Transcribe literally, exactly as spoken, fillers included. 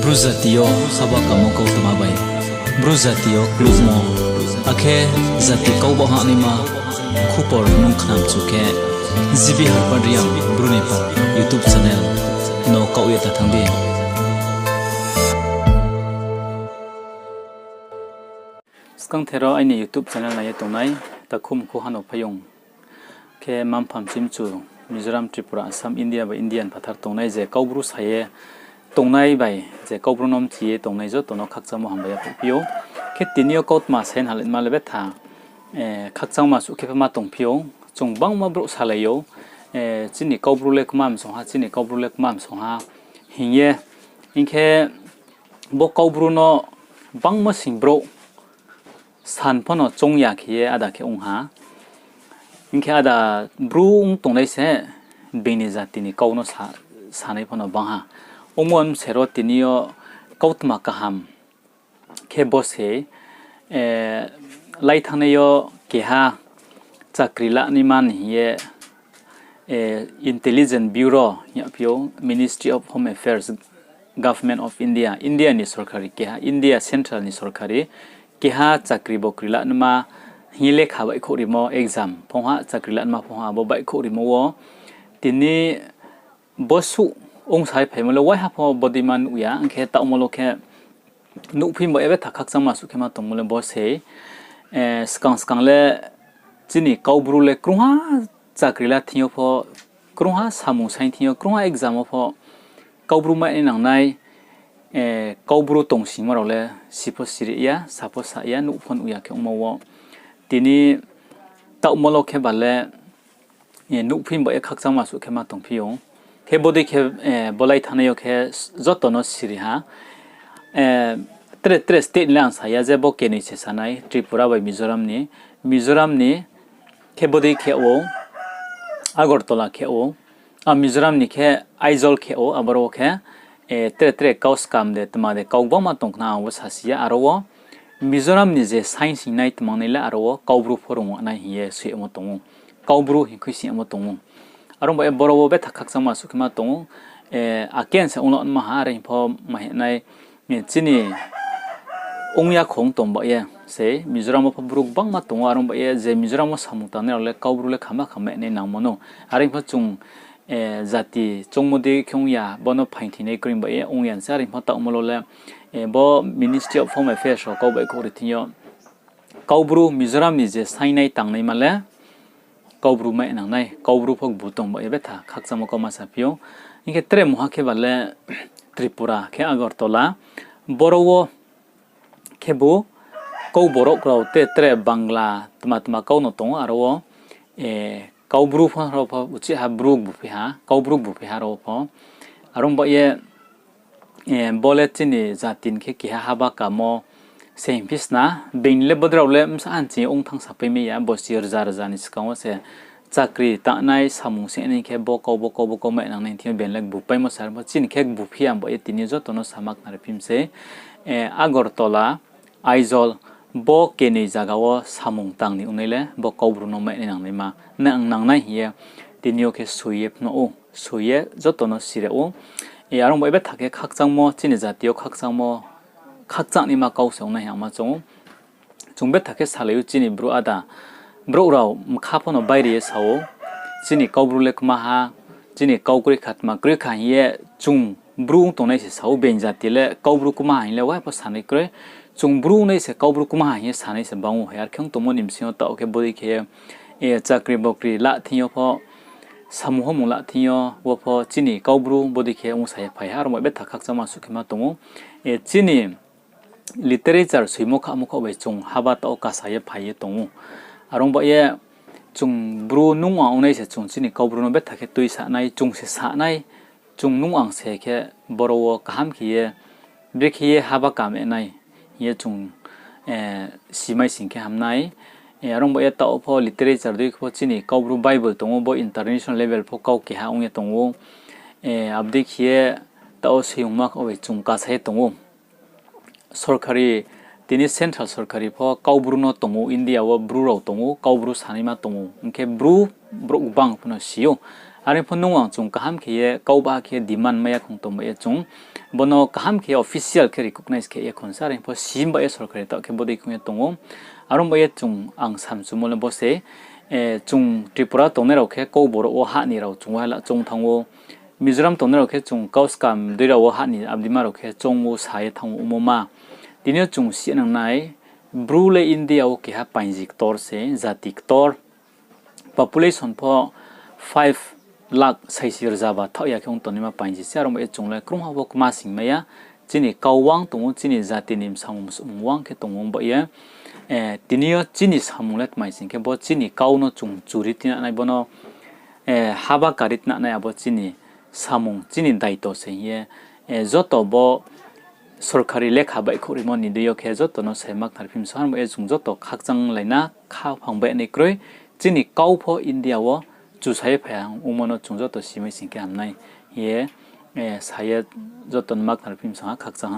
Bru jati yo haba kamo kautma bai Bru jati yo kluhmo, akhe jati kau baoh hahnaima khupor nung khnamchu khe, G B Harpad Reang Bru ni pal YouTube channel no kaoh ye ta thanng di. Skangther wo aini YouTube channel nai ye tongnai, takhu mkhu hano phaiyong khe, mma-mpha mchimchu, Mizoram, Tripura, Assam, India bai India ni phathar tongnai je Kaubru sa ye tongnai bai je Kaubru no mchi ye tongnai joto no khakchangmo hambai yaphaihphi ou. Khe tini yo kautma saing halaima le betha khakchangma suh khe pho ma tongphi ou. Chung gbangma brouh salai ou, chini Kaubru le kma msong ha, chini Kaubru le kma msong ha hing ye. Hing khe bo Kaubru no gbangma sing brouh san pho no choung ya khe ye ada khe ong ha. Hing khe ada Bru ong tongnai se being ni jati ni kau no sa, sanai pho no bang ha. Ongmo ni bsero tini yo kautma kaham khe bo se, lai thanngnai yo keha chakri lanaima ni hing ye, Intelligence Bureau hing yagphi ou, Ministry of Home Affairs, Government of India, India ni sorkari keha, India central ni sorkari keha chakri bokri lanaima hing ye lekha baihkhouh rimo, exam phong ha, chakri lanaima phong ha, abo baihkhouh rimo wo tini bo suh ong sai phaimo le waiha pho bodei ma nuh ya, hing khe taohmo lo khe nuhphi ba ye betha khakchangma suh khe ma tongmo le bo se, skang skang le chini Kaubru le krungha chakri la thing yo pho, krungha samung saing thing yo, krungha exam wo pho Kaubru mai nai nangnai, Kaubru tongsingmo rao le si pho siri ya, sa pho sa ya, nuh pho nuh ya khe ongmo wo. Tini taohmo lo khe ba le nuhphi ba ye khakchangma suh khe ma tongphi ou. Khe bodei khe, bo lai thanngnai yo khe joto no siri ha. Tre tre state ni le ang sa ya je bo kenoi se sanai, Tripura bai Mizoram ni. Mizoram ni khe bodei khe ou, Agartala khe ou, a Mizoram ni khe Aizawl khe ou, aboro wo khe tre tre kau skam de tma de kau gbangma tong khna ang bo sasi ya, aro wo Mizoram ni je saing singnai tmangnai le aro wo Kaubru pho rung nai hing ye soi yagmo tong ou, Kaubru hing khui sing yagmo tong ou. Aro ba ye boro wo betha khakchangma suh khe ma tong ou, ake se ong lo nma ha, are hing pho ma hing nai, chini ong ya khong tong ba ye se Mizoram wo pho Bru gbangma tong ou, aro ba ye je Mizoram wo samung tangnai rao le Kaubru le khama khama nai nangmo no. Are hing pho chung jati choungmo dei khe ong ya, bo no phaing thinai kroi ba ye ong ya se, are hing pho taohmo lo le bo Ministry of Home Affairs rao kau baihkhouh ri thing yo Kaubru Mizoram ni je saingnai tangnaima le Kaubru mai nangnai, Kaubru pho gbu tong ba ye betha khakchangmo kau ma saphi ou. Hing khe tre mungha khe ba le Tripura khe Agartala, boro wo khebu Kau borok rao te tre Bangla tma tma kau no tong ou, aro wo Kaubru pho rao pho uchih ha Bru gbuphi ha, Kaubru gbuphi ha rao pho. Are ong ba ye bo le chini jati ni khe keha haba kamo se hingphi sna, being le bodei rao le bsa hanching ong thanng sapai mai ya, bosi rza rza ni skang wo se chakri tangnai, samung se nai khe bo kau, bo kau, bo kau mai nangnai thing yo being le gbupaimo sa, are pho chini khe gbuphi ya, abo ye tini joto no sama khnari phim se, Agartala, Aizawl, bo kenoi zaga wo samung tang ni ongnai le bo Kaubru no mai nai nangnaima, nang nangnai hing ye tini yo khe soi ye phnuh ou, soi ye joto no siri ou. Are ong ba ye betha khe khakchangmo, chini jati yo khakchangmo, khakchangnaima kau se ongnai hing ye ang ma choung ou. Chung betha khe salai ou chini Bru ada, brouh rao mkha pho no bairi ye sa ou, chini Kaubru le kma ha, chini kau kroi kha, tma kroi kha hing ye chung Bru ong tongnai se sa ou, being jati le Kaubru kma ha hing le wai pho sanai kroi, chung Bru ongnai se Kaubru kma ha hing ye sanai se bang ou. Hai are khe ong tongmo ni bsing yo taoh khe bodei khe chakri bokri la thing yo pho, samung homung la thing yo wo pho chini Kaubru bodei khe ongsa ye phai ha, aro bai betha khakchangma suh khe ma tong ou. Chini literature soimo kha mokha bai chung haba taoh kasa ye phai ye tong ou. Are ong ba ye chung Bru nung ang ongnai se chung chini Kaubru no betha khe tuisanai, chung se sanai, chung nung ang se khe boro wo kaham khe ye, brekhe ye haba kamenai hing ye chung simai sing khe hamnai. Are ong ba ye taoh pho literature dei khe pho chini Kaubru Bible tong ou, bo international level pho kau keha ong ye tong ou. Abo dei khe ye taoh soiyongma kha bai chung kasa ye tong ou. Sorkari, tini central sorkari pho Kaubru no tong ou, India wo Bru rao tong ou, Kaubru sanaima tong ou, hing khe Bru brouh gbang pho no si ou. Are pho nung ang chung kaham khe ye kau ba khe demand mai ya khong tong ba ye chung bono kaham khe official khe recognize khe ya khon se, are pho sim ba ye sorkari taoh khe bodei khong ye tong ou. Aro ba ye chung ang samchumo le bo se, chung Tripura tongnai rao khe Kokborok wo hah ni rao chung wahala choung thanng ou. Mizoram tongnai rao khe chung Kauskam dei rao wo hah ni abdima rao khe choung ou sa ye thanng ou omo ma. Tini yo chung si nang nai, Bru le India wo keha painji ktor se, jati ktor. Population pho five lakh saisi rza ba thaoh ya khe ong tongnaima painji se, aro ba ye chung le krungha pho kma sing mai ya. Chini kau wang tong ou, chini jati ni samung msumung wang khe tong ou ba ye. Tini yo chini samung le tmai sing khe bo chini kau no chung churi tinanai, bono haba kari tinanai, abo chini samung, chini daito se hing ye, joto bo sorkari lekha baihkhouhrimo ni dei yo khe joto no sai ma khnari phim sa ha, aro ba ye chung joto khakchanglai na, khaphang bainai kroi, chini kau pho India wo chusa ye phai ha ongmo no chung joto simai sing khe hamnai hing ye sa ye joto no ma khnari phim sa ha, khakchang ha.